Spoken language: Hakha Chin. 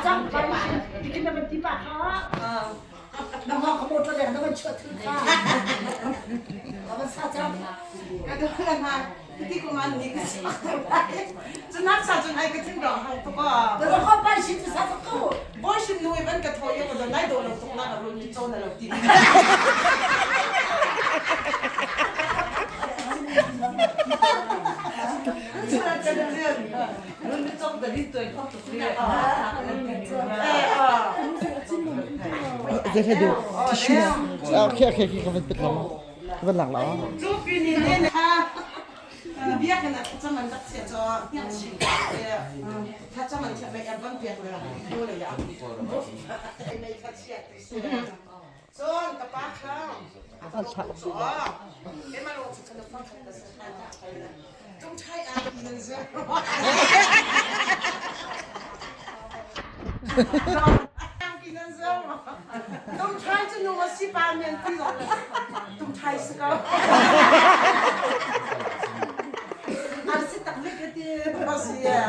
cang pa tikin na van ti pa kha. Na hngak ka motor le na van chuah thil kha. Na van sa cang. Ka do la na ti ko man ni ka sak lai. Cunak sa cun ai ka thin ro hang tuk a. Na ro pa sin tu sa tuk ko. Boy sim nu i van ka thaw i ka do nai do lo tuk na ka run ni cho na lo ti. Okay, okay, okay, ka van pit la ma. Ka van lak la. Biakinn ah thlacam an rak chia caw hniangchin thlacam an thiam mei van piak le hnu lei ah mei kha chia ti si cun ka pa kha keimah lawng cu kan fang khat ka si tung thai ai nan zer Tung thai cu nu a si pa men ti lo tung thai si ko. An si tak mi ka ti ma si ya.